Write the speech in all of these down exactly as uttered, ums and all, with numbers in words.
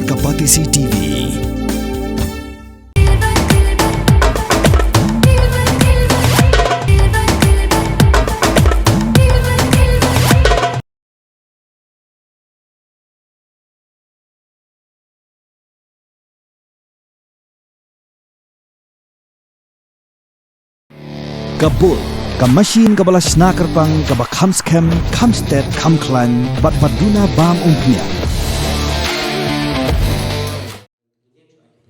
Ka Batesi T V. Ka bul, ka machine kaba la shna kyrpang, kaba kham skhem, kham stet, kham khlaiñ, bad ba duna bam umphniang.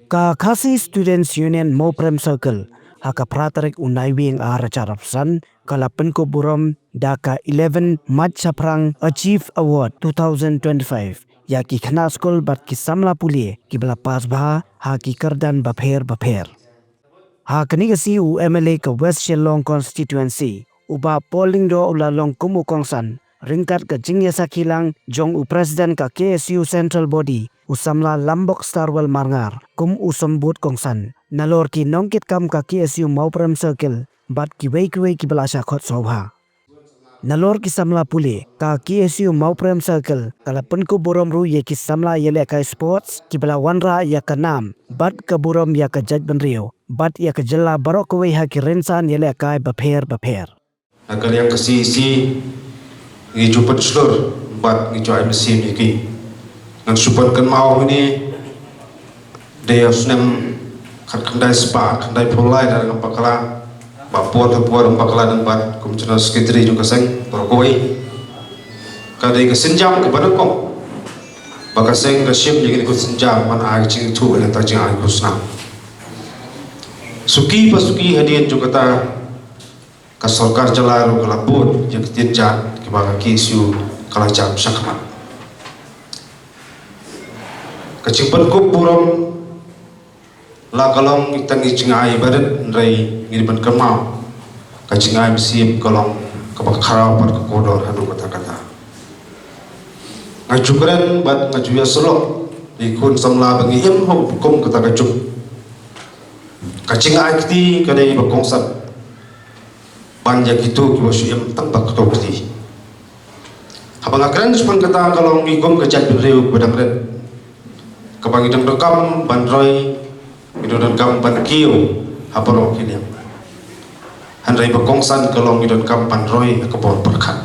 Ka Khasi Students Union Mawprem Circle, ha ka phra tarik u Naiwieng ar hajar arphew san, ka la pynkup burom da ka eleven Mach Shaphrang Achieve Award two thousand twenty-five ïa ki khynnah skul bad ki samla pule kiba la pass bha ha ki kyrdan bapher bapher. Ha kane ka sngi u M L A ka West Shillong Constituency, u Bah Paul Lyngdoh u la long kum u kongsan ryngkat ka jingïasakhi lang jong u President ka K S U Central Body, u samla Lambok Starwell Marngar, kum u symbud kongsan, nalor ki nongkitkam ka K S U Mawprem Circle bad kiwei kiwei kiba la shah khot sngewbha. Nalor ki samla pule, ka K S U Mawprem Circle ka la pynkup burom ruh ïa ki samla ïalehkai sports kiba la wanrah ïa ka nam bad ka burom ïa ka jaitbynriew bad ïa ka jylla baroh kawei ha ki rynsan ïalehkai bapher bapher. Na ka liang ka C E C, ngi ju pynshlur bad ngi ju ai mynsiem ïa ki. Ngan shu pynkynmaw hangne, dei ha u snem khatkhyndai spah khyndaiphew lai lada ngam bakla, ba por ha por ngam bakla, dang bad kum General Secretary jong ka seng baroh kawei. Ka dei ka sienjam kaba nyngkong ba ka seng ka shim ïa kane ka sienjam ban ai ka jingïathuh ïa ka jingai khusnam. Suki pa suki hadien jong kata, ka sorkar jylla ruh ka la bud ïa ki ktien jat kiba ka K S U ka la jam shakhmat. Ka jingpynkup burom la ka long tang ka jingai barit, hynrei ngi dei ban kynmaw ka jingai mynsiem ka long kaba khraw bad ka kordor haduh katta katta. Nga ju kren bad nga ju ïasyllok ïa ki khun samla ba ngi im ha kum kata ka juk. Ka jingai kti ka dei ba kongsan ban ïa kito kiba shu im tang ba kato kti. Haba nga kren shaphang kata ka long ngi kum ka jaitbynriew ba dang rit, kaba ngi dang donkam ban roi, ngi dang donkam ban kiew ha baroh ki liang. Hynrei ba kongsan ka long ngi donkam ban roi ha ka bor pyrkhat.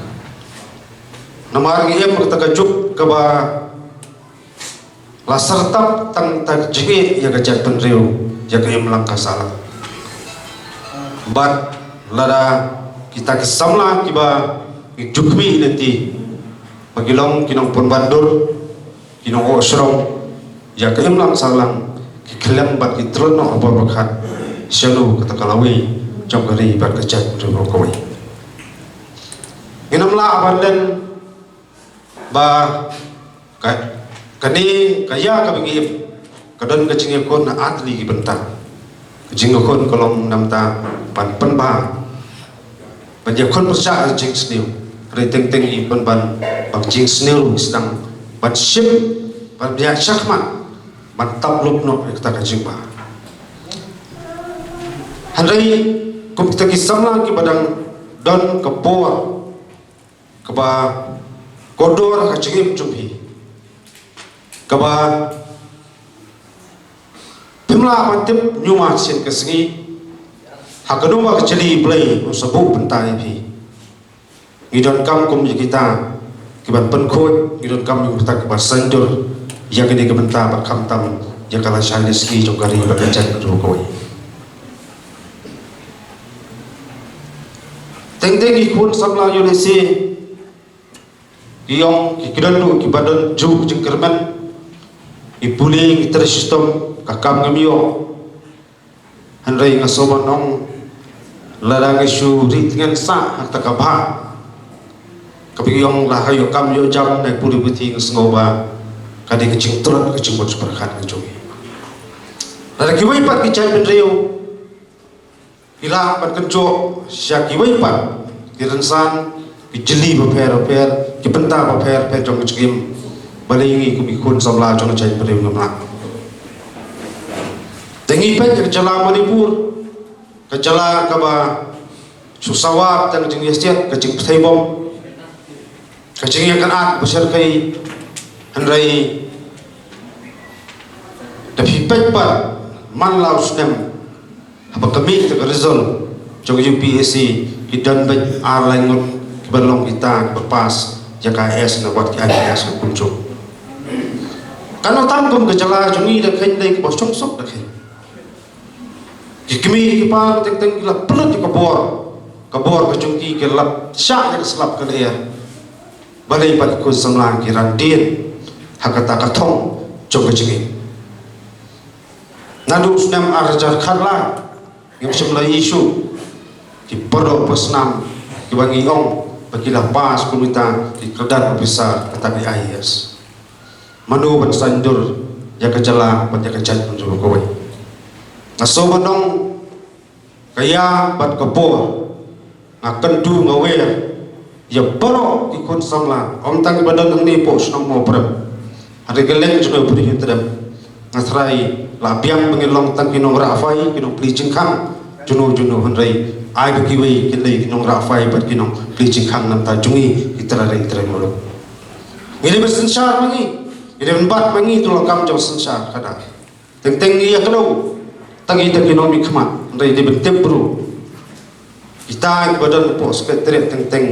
Namar ngi im ha kata ka juk kaba la syrtap tang ka jingeh ïa ka jaitbynriew, ïa ka imlang ka sahlang. Bad lada kita ki samla kiba ngi ju khmih lynti ba ki long ki nongpynban dur, ki nongoh shrong ïa ka imlang sahlang, ki khlem bad ki tlot noh ha bor pyrkhat, shano kata ka lawei jong ka ri bad ka jaitbynriew baroh kawei. Ngim lah ban len ba ka, kane ka ïa kaba ngi im ka don ka jingïakhun ha artylli ki bynta. Ka jingïakhun ka long namar ban pynbha, ban ïakhun pyrshah ka jingsniew. Hynrei teng teng ngi pynban ba ka jingsniew sdang ban shim, ban ïa shakhmat, ban tap lup noh ïa kata ka jingbha. Hynrei kum kita ki samla kiba dang don ka por kaba kordor ha ka jingim jong phi, kaba phim lah ban tip ñiuma sien ka sngi ha kano ka jylli Blei un sa buh bynta ïa phi. Ngi donkam kum ïa kita kiban pynkhuid, ngi donkam ïa kita kiban saiñdur ïa kane ka bynta bad khamtam ïa ka lashai lashisngi jong ka ri bad ka jaitbynriew kawei. Teng teng ki khun samla U D C ki ong ki kdon ruh kiba don jong ka jingkyrmen, ngi pule ngi trei shitom, ka kam ngim ïoh. Hynrei nga sngewbha ban ong, lada ngi shu ri tngen sah ha kata ka bha, kaba ngi ong la ha ïoh kam ïoh jam na pule puthi, nga sngew ba ka dei ka jingtlot ka jingmut pyrkhat ka jong ngi. Lada kiwei pat ki jaitbynriew ki lah ban kynjoh sha kiwei pat ki rynsan, ki jylli bapher bapher, ki bynta bapher bapher jong ka jingim, balei ngi kum ki khun samla jong ka jaitbynriew ngim lah? Te ngi peit ka jylla Manipur, ka jylla kaba shu sawa tang ka jingïasiat, ka jingpyrthei bom, ka jingïakynad ba shyrkhei, hynrei Phi peit pat man la u snem haba ka mih ka result jong U P S C, ki don beit ar lai ngut kiba long kita kiba pass ïa ka I A S na wat ki I P S kumjuh. Kano tam kum ka jylla jong ngi da kheiñ dei kaba suk suk da kheiñ. Ki kmie ki kpa teng teng ki la pynlut ïa ka bor, ka bor ka jong ki ki la shah ïa ka slap ka lyer. Balei pat ki khun samla ki ran dien ha kata ka thong jong ka jingim. Naduh u snem ar hajar khatlai ngim shym la ïohi shuh ki paralok parasnam kiba ngi ong ba ki la pass kum kita ki kyrdan officer, kita ki I A S. Mano ban saiñdur ïa ka jylla bad ïa ka jaitbynriew kawei? Nga sngew ban ong ka ïa bad ka por, nga kyntu nga wer ïa baroh ki khun samla, ym tang kiba don hangne hapoh shnong Mawprem, hynrei kylleng jong ka Ri Hynñiewtrep. Nga tharai la biang ba ngin long tang ki nongrah phai, ki nongplie jingkhang juno juno, hynrei ai ba kiwei kin dei ki nongrah phai bad ki nongplie jingkhang na bynta jong ngi ki trai ri trai muluk. Ngi dei ban synshar ma ngi, ngi dei ban bat ma ngi, to la kam jong synshar, ka dei. Teng teng ngi ïa kdew tang ïa ki nongmihkhmat, hynrei dei ban tip bru. Kita kiba don hapoh Secretariat teng teng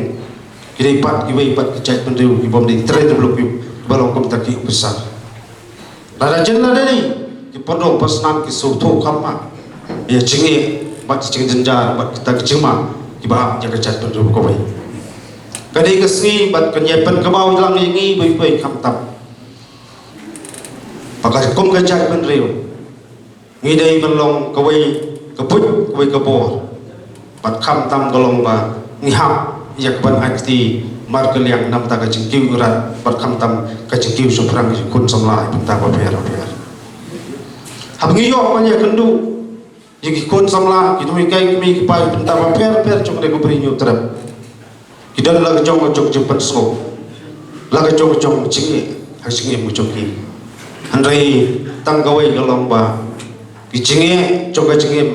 ki dei pat kiwei pat ki jaitbynriew kibym dei trai trai muluk kiba long kum kita ki officer. Lada jin lada dei ki paralok parasnam ki sngewthuh kham ma ïa jingeh bad jingjynjar bad kita ki jingma kiba ap ïa ka jaitbynriew kawei. Ka dei ka sngi bad ka ïai pynkynmaw lang ïa ngi beit beit khamtam ba ka kum ka jaitbynriew ngi dei ban long kawei ka buit kawei ka bor, bad khamtam ka long ba ngi hap ïa ka ban ai kti markylliang na bynta ka jingkiew ïa u rat bad khamtam ka jingkiew shaphrang ïa ki khun samla ïa bynta bapher bapher. Haba ngi ïoh ban ïakynduh ïa ki khun samla, ki nonghikai kmie ki kpa ïa bynta bapher bapher jong ka Ri Hynñiewtrep, ki don la ka jong ka jong jingpynsngew, la ka jong ka jong jingeh ha jingim ka jong ki. Hynrei tang kawei ka long ba ki jingeh jong ka jingim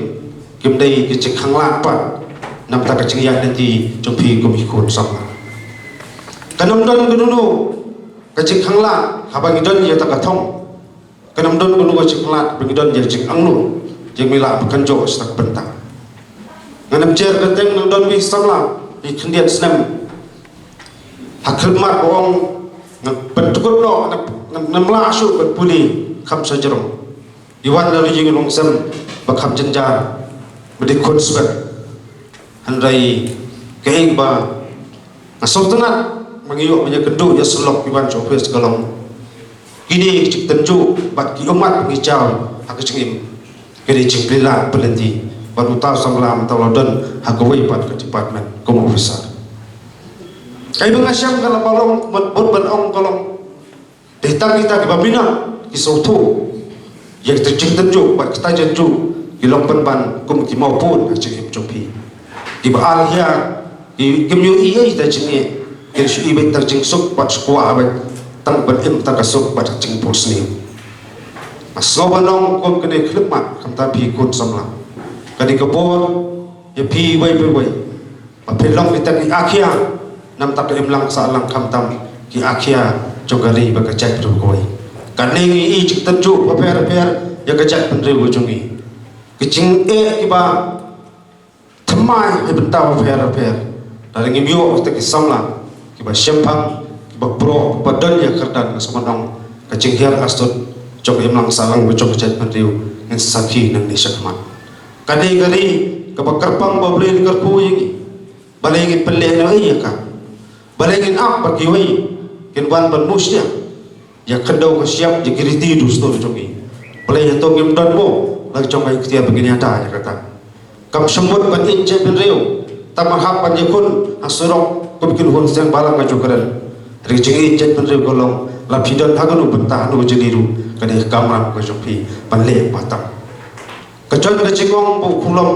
kim dei ki jingkhanglad pat na bynta ka jingïaid lynti jong phi kum ki khun samla. Kan ym don kano kano ka jingkhanglad haba ngi don ïa kata ka thong. Kan ym don kano ka jingkhanglad ba ngi don ïa ka jingangnud ïa ngi lah ban kynjoh sa ka bynta. Ngan ym jer kyrteng, nang don ki samla ki khyndiat snem ha khyllipmat ba ong ngan pynkut noh, ngan, ngan, ngan ym lah shuh ban pule kham shajrong. Ki wan na ri jingïalong sem ba kham jynjar, ba dei khun sbet. Hynrei kaei ba nga sngewtynnat ba ngi ïoh ban ïakynduh ïasyllok ki wan sha office ka long kine ki jingtynjuh bad ki ummat ba ngi jaw ha ka jingim, ka dei jingplie lad plie lynti bad uta u samla mynta u la don ha kawei pat ka department kum u officer. Kaei ba nga shem ka la ba long, bad bad ban ong ka long dei tang kita kiba minot ki sngewthuh ïa kita jingtynjuh bad kita jingtynjuh ki long pynban kum ki mawpud ha jingim jong phi. Kiba ar hiar ki, kim ïohi ei ei ta jingeh, ki shu i beit tang jingsuk bad shu kwah beit tang ban im tang ka suk bad jingphohsniew. Nga sngew ban ong kum kane khyllipmat khamtam phi khun samla, ka dei ka bor ïa phi wei pa wei. Ba phin long kita ki akhia na bynta ka imlang sahlang khamtam ki akhia jong ka ri bad ka jaitbynriew kawei. Kane ngi i jingtynjuh bapher bapher ïa ka jaitbynriew ka jong ngi. Ki jingeh kiba thymmai ha bynta bapher bapher. Lada ngim ïoh kita ki samla kiba shemphang, kiba proh, kiba don ïa ka kyrdan, nga sngewbha ban ong ka jinghiar asut jong ka imlang sahlang ka jong ka jaitbynriew ngin sakhi nangne shakhmat. Ka dei ka ri kaba kyrpang ba Blei la kyrkhu ïa ngi. Balei ngin pynlehnohei ïa ka? Balei ngin ap ba kiwei kin wan ban mushnia ïa ka khyndew ka shyiap, ïa ki riti dustur jong ngi? Balei hato ngim don mo la ka jong ka iktiar ba ngin ïada ïa kata? Kam shym mut ban ïeit jaitbynriew tang ban hap ban ïakhun ha surok kum ki khun seng balang ka jong ka ri. Hynrei jingïeit jaitbynriew ka long la phi don ha kano bynta, ha kano jylliew ruh, ka dei ka kamram ka jong phi ban leh ba tam. Ka jon ka jingong ba u khulom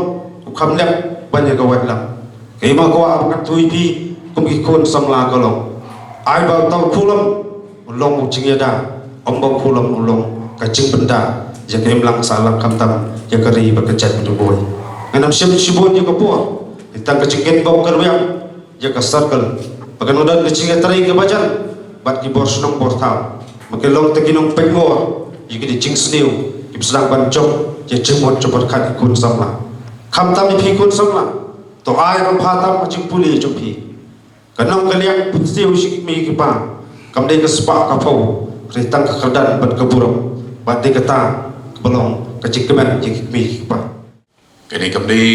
u kham lep ban ïa ka waitlam. Kaei ma kwah ba ngan kyntu ïa phi kum ki khun samla ka long, ai ba uta u khulom u long u jingïada, ym ba u khulom u long ka jingbynta ïa ka imlang sahlang khamtam ïa ka ri bad ka jaitbynriew kawei. Ngan ym shim shibun ïa ka por, tang ka jingkit bok ka rwiang ïa ka circle ba kan don ka jingïatrei kaba jan bad ki bor shnong bor thaw, ba kin long tang ki nongpeit ngor ïa ki jingsniew, ki Sdang ban jop ïa jingmut jingpyrkhat ki khun samla. Khamtam ïa phi khun samla, to ai rangbah tam ha jingpule jong phi. Ka nongkylliang pynsiew sha ki kmie ki kpa kam dei ka spah ka phew, hynrei tang ka kyrdan bad ka burom. Bad dei kata kaba long ka jingkmen ïa ki kmie ki kpa. Kane kam dei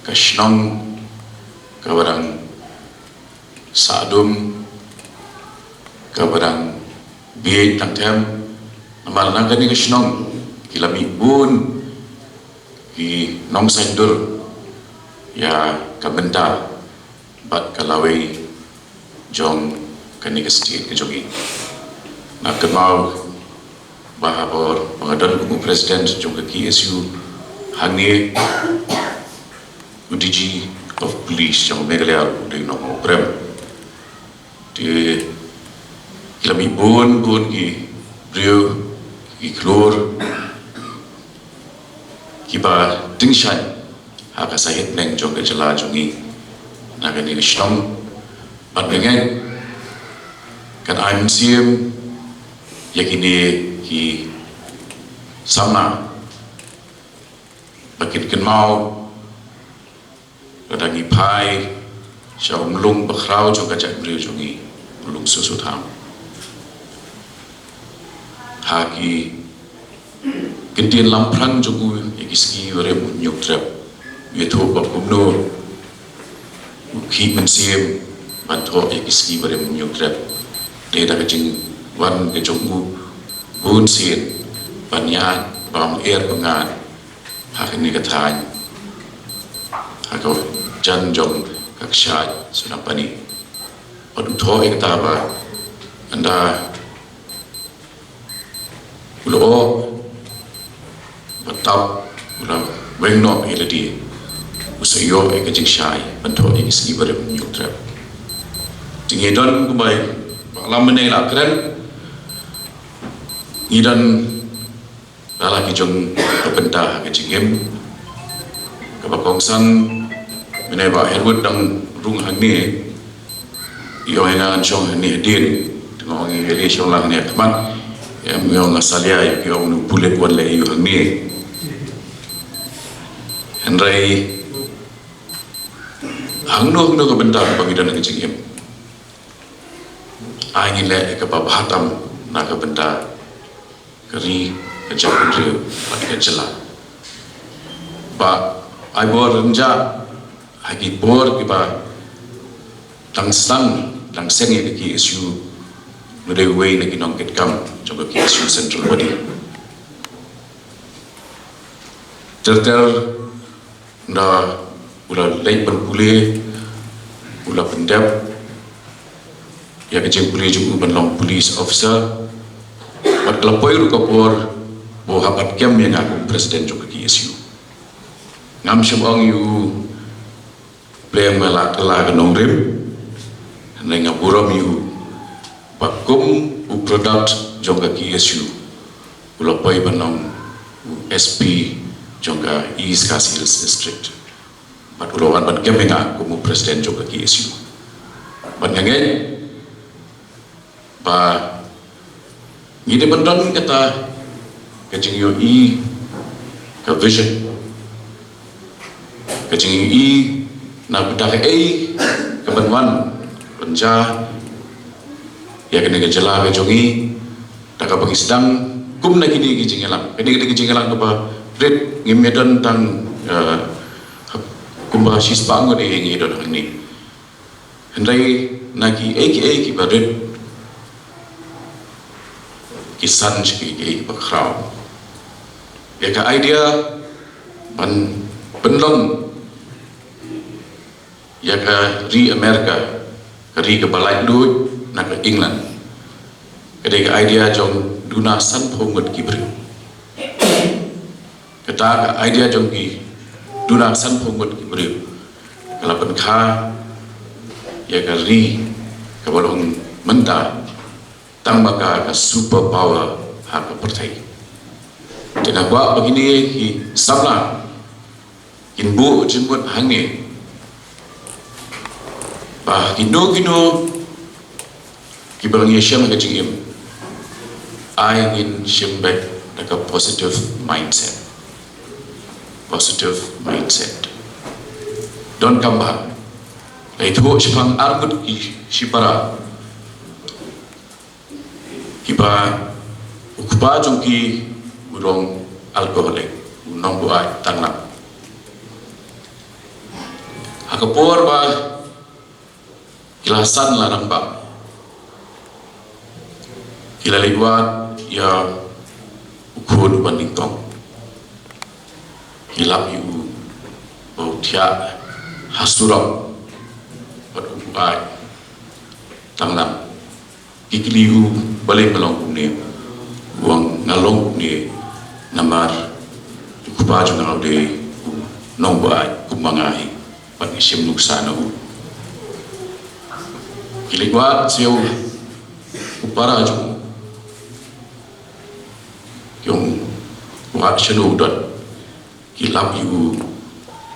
ka shnong kaba dang sah dum, kaba dang bieit tang them. Namar na kane ka shnong ki la mih bun ki nongsaindur ïa ka bynta bad ka lawei jong kane ka state ka jong ngi. Nga kynmaw ba ha por ba nga don kum u president jong ka K S U hangne, u D G of Police jong Meghalaya u dei u nongmawprem. Te ki la mih bun bun ki briew, ki khlur, kiba tyngshaiñ ha ka sahit neng jong ka jylla jong ngi na kane ka shnong. Bad nga ngeit kan ai mynsiem ïa kine ki samla ba kin kynmaw lada ngi phai sha u mlung bakhraw jong ka jaitbynriew jong ngi, u mlung Soso Tham. Ha ki kyntien lamphrang jong u ïa ki sngi barim u Hynñiewtrep, u ïathuh ba kumno u khih mynsiem ban thoh ïa ki sngi barim u Hynñiewtrep. Dei da ka jingwan ka jong u bunsien ban ïaid bam er bangad ha kane ka thaiñ, ha ka jan jong ka kshaid Sunapani. Bad u thoh ïa kata ba ynda u la oh ba tap u la weng noh ïa lade, u sa ïoh ïa ka jingshai ban thoh ïa ki sngi barim u Hynñiewtrep. Te ngi don kumba Bah Lam mynne la kren, ngi don la la ki jong ka bynta ha ka jingim. Kaba kongsan mynne Bah Herwood dang rung hangne, i ong ïa nga ngan shong hangne hadien. Te nga ong ïa lei shong lang hangne ha khmat. Em, i ong nga salia ïa ki, ong u pulit wan leh ïa u hangne. Hynrei hangno hangno ka bynta kaba ngi don ha ka jingim, ai ngin leh ïa kaba bha tam na ka bynta ka ri, ka jaitbynriew bad ka jylla. Ba ai bor rynjah ha ki bor kiba dang sdang, dang seng ïa ka K S U, nga dei uwei na ki nongkitkam jong ka K S U Central Body. Ter ter ynda u la leit ban pule, u la pyndep ïa ka jingpule jong u ban long police officer. Bad ka la poi ruh ka por ba u hap ban kem ïa nga kum president jong ka K S U. Ngam shym ong ïa u Blei me la kylla ka nongrim, hynrei nga burom ïa u ba kum u product jong ka K S U, u la poi ban long u S P jong ka East Khasi Hills District. Bad u la wan ban kem ïa nga kum u president jong ka K S U. Bad nga ngeit ba ngi dei ban don kata ka jingïohi, ka vision, ka jingïohi na bynta kaei kaban wan ban jia ïa kane ka jylla ka jong ngi. Da kaba ngi sdang kum na kine ki jingïalang, kine ki jingïalang kaba rit ngim ïadon tang, eh, kumba shispah ngut ïa ngi don hangne. Hynrei na kiei kiei kiba rit ki san sha kiei kiei kiba khraw. Ïa ka idea ban pynlong ïa ka ri America, ka ri kaba laitluid na ka England, ka dei ka idea jong duna sanphew ngut ki briew. Kata ka idea jong ki duna sanphew ngut ki briew ka la pynkha ïa ka ri kaba long mynta tang ba ka, ka super power ha ka pyrthei. Te nga kwah ba kine ki samla kin buh jingmut hangne ba kino kino kiba ngi ïashem ha ka jingim, ai ngin shim beit ka positive mindset. Positive mindset. Donkam ba la ithuh shaphang arngut ki shipara kiba u kpa jong ki u long alcoholic, u nongbuaid tanglang. Ha ka por ba ki la san la rangbah, ki la leit wad ïa u khun uba nyngkong. Ki lap ïa u ba u thiah ha surok bad u buaid tanglang. Ki kylli u, balei me long kumne? U ong, nga long kumne namar u kpa jong nga u dei u nongbuaid kum ma nga hi, bad nga shim nuksa na u. Ki leit wad sha u para jong u, ki ong, wad shano u don? Ki lap ïa u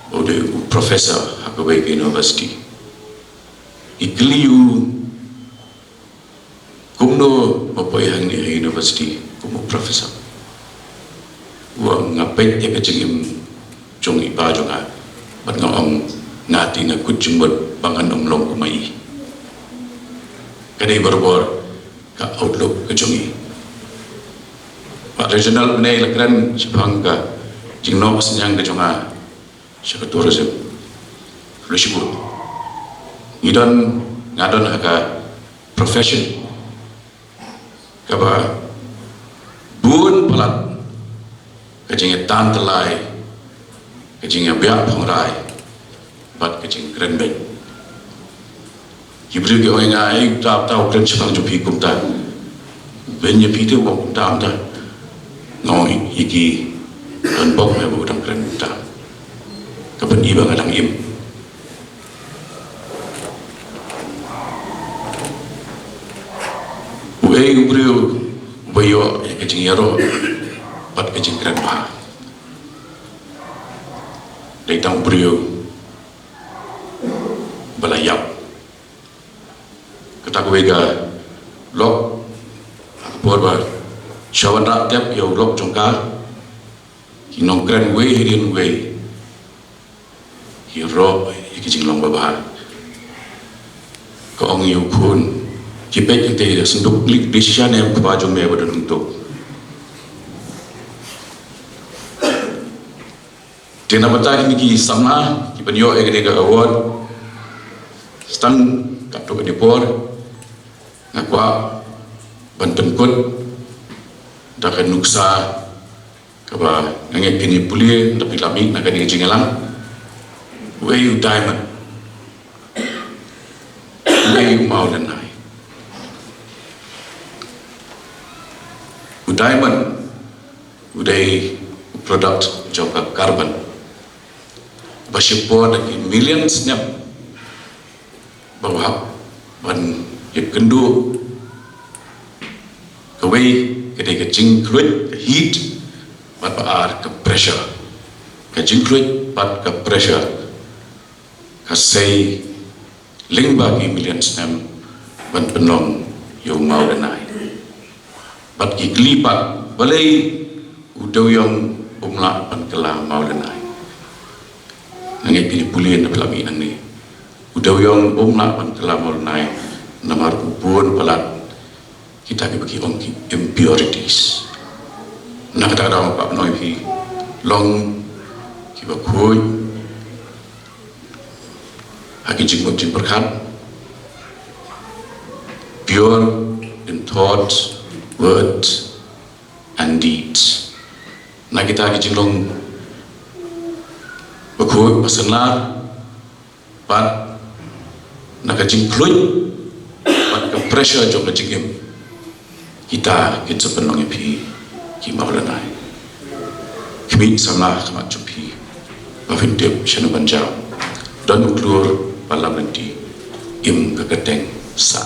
ba u dei u professor ha kawei ka university. Ki kylli u, kumno me poi hangne ha university kum u professor? U ong, nga peit ïa ka jingim jong i pa jong nga bad nga ong, nga te nga kut jingmut ba ngan ym long kum i. Ka dei barabor ka outlook ka jong i. Bah Reginald, mynne la kren shaphang ka jingnoh synñiang ka jong nga sha ka tourism. Lashibun ngi don, nga don ha ka profession kaba bun palat ka jingïatantlai, ka jingïabiah phongrai bad ka jingkren beiñ. Ki briew ki ong ïa nga, ei, uta, uta u kren shaphang jong phi kumta. Beiñ ïa phi te u ong kumta, kumta. Nga ong ïa ki, don bok me ba u dang kren kumta. Ka pyni ba nga dang im. Uei u briew uba ïoh ïa ka jingïaroh bad ka jingkren bha? Dei tang u briew ba la ïap. Kata kawei ka lok, ha ka por ba shu wanrah dep ïa u lok jong ka, ki nongkren uwei hadien uwei ki ïaroh ïa ki jinglong babha. Ka ong ïa u khun, ki peit hangtei, sngewthuh klik, dei shisha ne em u kpa jong me ba don hangto? Te na bynta kine ki samla kiban ïoh ïa kane ka award, sa tang katto katne por nga kwah ban pynkut da ka nuksa kaba nga ngeit phin ïa pule, lada phi la mih na kane ka jingïalang. Uei u diamond? Uei u mawlynnai? U diamond u dei u product jong ka carbon ba shipor da ki million snem ba u hap ban ïakynduh. Kawei ka dei ka jingkhluit, ka heat, bad ba ar ka pressure. Ka jingkhluit bad ka pressure ka sei lyngba ki million snem ban pynlong ïa u mawlynnai. Bad ki kylli pat, balei u dewïong um lah ban kylla mawlynnai? Nga ngeit phin ïa pule, lada phi la mih nangne. U dewïong um lah ban kylla mawlynnai namar u bun palat kita kiba ki ong ki impurities. Na kata ka daw nga kwah ban ong ïa phi, long kiba khuid ha ki jingmut jingpyrkhat, pure in thought, word and deed. Na kita ki jinglong bakhuid, basynlar, bad na ka jingkhluit bad ka pressure jong ka jingim, kita kin sa pynlong ïa phi ki mawlynnai. Khmih samla ha khmat jong phi ba phin tip shano ban jaw. Don u khlur ba lam lynti, im ka kyrteng sah